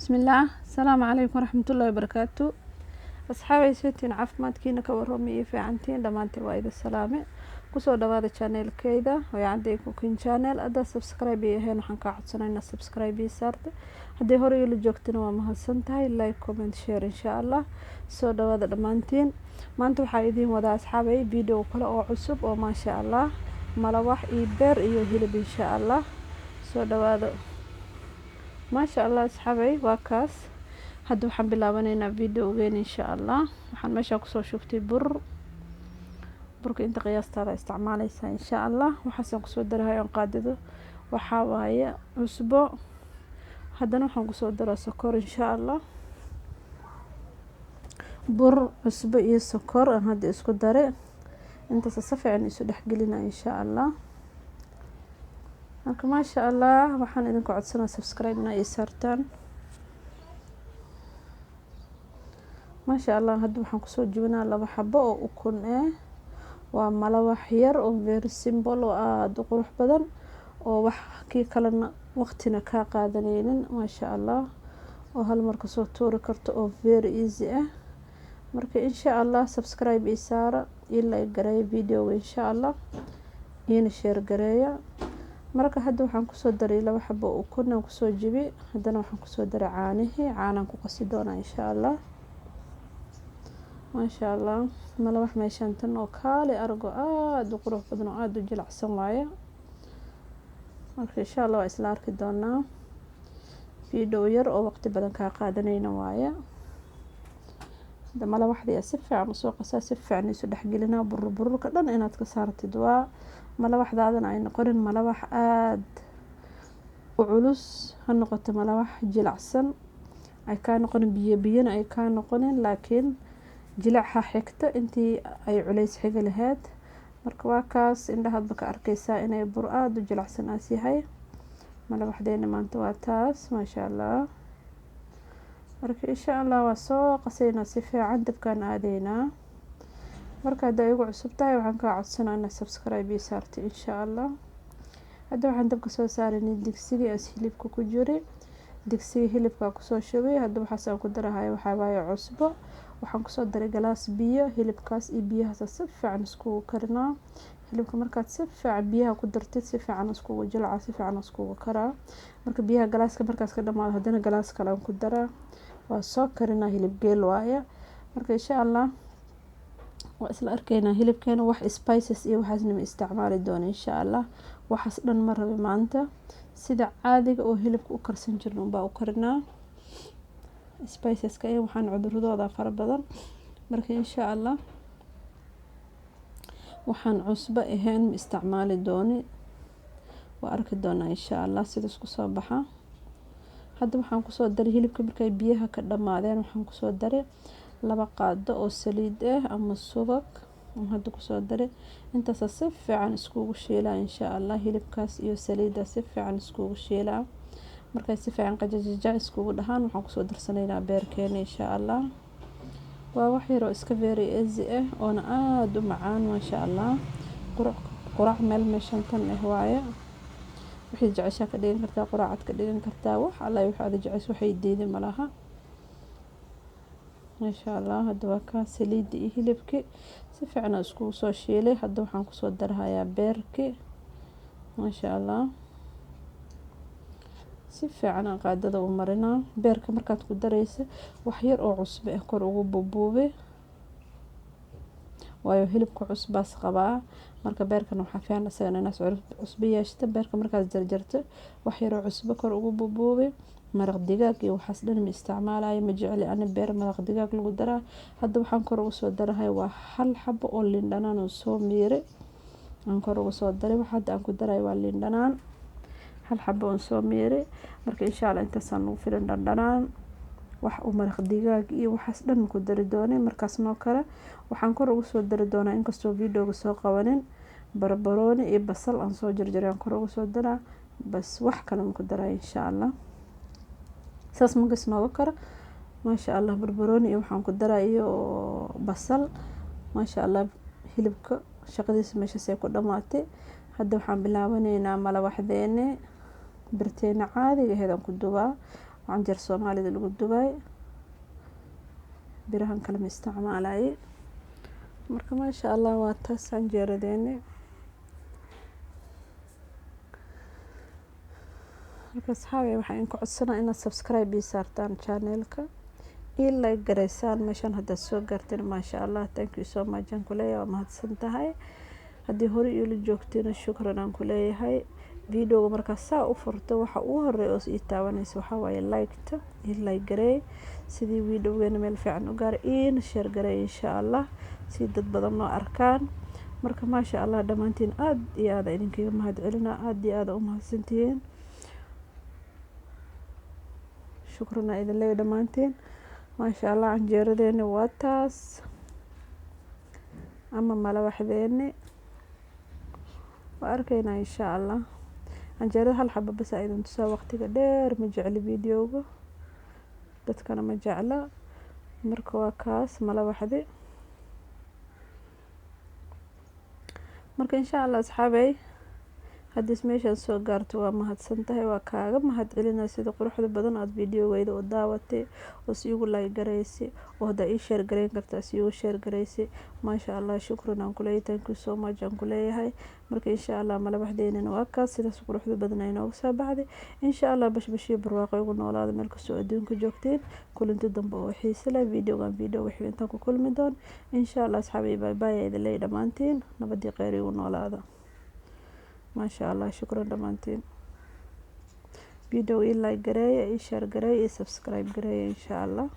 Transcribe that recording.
Bismillaah, asalaamu calaykum waraxmatullaahi wabarakaatu. Asxaabay, seetiin? Caafimaadkiina ka warrama iyo fiicantiin? Dhammaantiin waa idin salaame. Kusoo dhawaada channelkeyda Wayacadey Cooking Channel. Haddaad subscribe ii ahayn, waxaan kaa codsanaa inaad subscribe ii saarta. Haddii hore ila joogtana, waa mahadsan tahay. Like, comment, share, insha Allah. Soo dhawaada dhammaantiin. Maanta waxaa idiin wadaa, asxaabay, video kale oo cusub oo maasha Allah, malawax iyo beer iyo hilib, insha Allah. Soo dhawaado, maasha Allah. Asxaabay, waa kaas. Hadda waxaan bilaabanaynaa videogeena, insha Allah. Waxaan meesha kusoo shubtay bur. Burka inta qiyaastaada isticmaaleysaa, insha Allah. Waxaasaan kusoo darahay oon qaadido waxaa waaye cusbo. Haddana waxaan kusoo daraa sokor, insha Allah. Bur, cusbo iyo sokor aan hadda isku dare. Intaasa si fiican isu dhexgelina, insha Allah. Marka maasha Allah, waxaan idinku codsanaa subscribe ina ii saartaan. Maasha Allah, hadda waxaan kusoo jibinaa laba xabo oo ukun eh. Waa malawax yar oo very simple oo aada u qurux badan, oo wax kii kalena waqtina kaa qaadaneynin, maasha Allah, oo hal mar kasoo tuuri karto, oo very easy ah. Marka insha Allah subscribe ii saara, ii like gareeya videoga, insha Allah, iina share gareeya. Marka hadda waxaan kusoo daray laba xabo oo ukun aan kusoo jibi. Haddana waxaan kusoo daray caanihii. Caanaan ku qasi doonaa, insha Allah. Maasha Allah, malawax meeshaan tan oo kaali argo, aada u qurux badan oo aada u jilacsan waaye. Marka insha Allah waa isla arki doonaa. Video yar oo waqti badan kaa qaadanayna waaye. Hadda malawaxdii si fiican usoo qasaa, si fiican isu dhexgelinaa. Burur bururka dhan inaad ka saartid waa malawaxdaadana ay noqonin malawax aada u culus, ha noqoto malawax jilacsan. Ay kaa noqonin biyo biyana ay kaa noqonin, laakiin jilac ha xigto intii ay culays xiga lahayd. Marka waa kaas, indhahaadba ka arkeysaa inay bur aada u jilacsan aas yahay. Malawaxdeena maanta waa taas, maasha Allah. Marka insha Allah waa soo qasaynaa si fiican, dabkaan aadeynaa. Marka haddaa igu cusub tahay, waxaan kaa codsanaa inaad subscribe ii saartay, insha Allah. Hadda waxaan dabka soo saaranay digsigii as hilibka ku jiri. Digsiga hilibkaa kusoo shubay. Hadda waxaas aan ku darahay waxaa waaye cusbo. Waxaan kusoo daray galaas biyo. Hilibkaas iyo biyahaas si fiican iskugu karinaa. Hilibka markaad si fiican biyaha ku dartid, si fiican iskugu jilcaa, si fiican iskugu karaa. Marka biyaha galaaska markaas ka dhamaado, haddana galaas kale aan ku daraa. Waa soo karinaa. Hilib geel waaye. Marka insha Allah waa isla arkeynaa hilibkeena. Wax spices iyo waxaasna ma isticmaali doono, insha Allah. Waxaas dhan ma rabi maanta. Sida caadiga oo hilibka u karsan jirna unbaa u karinaa. Spiceska iyo waxaan cuduradooda fara badan. Marka insha Allah waxaan cusbo ahayn ma isticmaali dooni. Waa arki doonaa, insha Allah, sida isku soo baxa. Hadda waxaan kusoo daray hilibka. Markay biyaha ka dhamaadeen, waxaan kusoo daray 2 qaado oo saliid ah ama subag aan hadda kusoo daray. Intaasa si fiican iskugu shiilaa, insha Allah. Hilibkaas iyo saliidda si fiican iskugu shiilaa. Markay si fiican qajajaja iskugu dhahaan, waxaan kusoo darsanaynaa beerkeena, insha Allah. Waa wax yar oo iska very easy ah oona aada u macaan, maasha Allah. Qurac qurac meel meeshan tan ah waaye. Wixii jeceshaa ka dhigan kartaa, quraacad ka dhigan kartaa, wax alla wax aad jecesho, waxay diiday malaha, maasha Allah. Hadda waa kaa saliidda iyo hilibkii si fiican aan iskugu soo shiilay. Hadda waxaan kusoo darhayaa beerkii, maasha Allah. Si fiican aan qaadada u marinaa. Beerka markaad ku dareysa, wax yar oo cusbo ah kor ugu buubuubi, waayo hilibka cusbaas qabaa. Marka beerkan waxaa fiican isagana inaad cusbo yeeshto. Beerka markaad jarjarto, wax yar oo cusbo kor ugu buubuubi. Maraq digaag iyo waxaas dhan ma isticmaalayo, ma jecli ani beer maraq digaag lagu daraa. Hadda waxaan kor ugu soo darahay waa hal xabo oo liin dhanaan oo soo miiray aan kor ugu soo daray. Waxa hadda aan ku daray waa liin dhanaan, hal xabo oon soo miiray. Marka insha Allah intaasaan ugu filan dhandhanaan. Wax uu maraq digaag iyo waxaas dhan ku dari doonay. Markaas noo kale waxaan kor ugu soo dari doonaa, inkastoo videoga soo qabanin, barbarooni iyo basal aan soo jarjaray aan kor ugu soo daraa. Bas, wax kale ma ku daray, insha Allah. Saas markas nooga karo, maasha Allah. Barbarooni iyo waxaan ku daraa iyo basal, maasha Allah. Hilibka shaqadiisa meeshaas ay ku dhamaatay. Hadda waxaan bilaabaneynaa malawaxdeene. Birteena caadiga aheyd aan ku dubaa. Canjeer Soomaalida lagu dubaay, birahan kale ma isticmaalaye. Marka maasha Allah, waa taas canjeeradeeni. Marka asxaabi, waxaan idinku codsanaa inaad subscribe ii saartaan channelka, ii like garaysaan. Meeshaan haddaad soo gaarteen, maasha Allah, thank you so much aan kuleeyahay, waa mahadsan tahay. Haddii hore iila joogtayna, shukran aan kuleeyahay. Videoga markaa saa u furto, waxa ugu horeeya oo ii taabanaysa waxaa waaye like-ta. Ii like gareey sidii videogeena meel fiican u gaara, iina share gareey insha Allah, si dad badan noo arkaan. Marka maasha Allah, dhammaantiin aada iyo aada idinkaga mahad celina, aada iyo aada u mahadsantihiin. Shukrana idin leeyahay dhammaantiin. Maasha Allah, canjeeradeeni waa taas ama malawaxdeeni, waa arkaynaa insha Allah. Canjeerada hal xaba bas aa idin tusaa, waqtiga dheer ma jecli videoga, dadkana ma jecla. Marka waa kaas malawaxdi. Marka insha Allah asxaabey, haddiis meeshaan soo gaarto, waa mahadsan tahay, waa kaaga mahad celinaa sida quruxda badan aada videogeyda u daawatay oo si igu like garaysay, oo haddaa ii share gareyn kartaa si igu share garaysay. Maasha Allah, shukran aan kuleeyahay, thank you so much aan kuleeyahay. Marka insha Allah, malawaxdeynina waa kaas, sidaas quruxda badan ay nooga soo baxday. Insha Allah, bashbashiyo barwaaqo igu noolaada meel kastoo adduunka joogteen. Kulanti dambe oo xiise leh, videogan videoga xiga intaan ku kulmi doon insha Allah. Asxaabi, bye bye idin leeyahay dhammaantiin, nabadii kheyr igu noolaada. Maasha Allah, shukran dhammaantiin. Video ii like gareeya, ii share gareeya, ii subscribe gareeya insha Allah.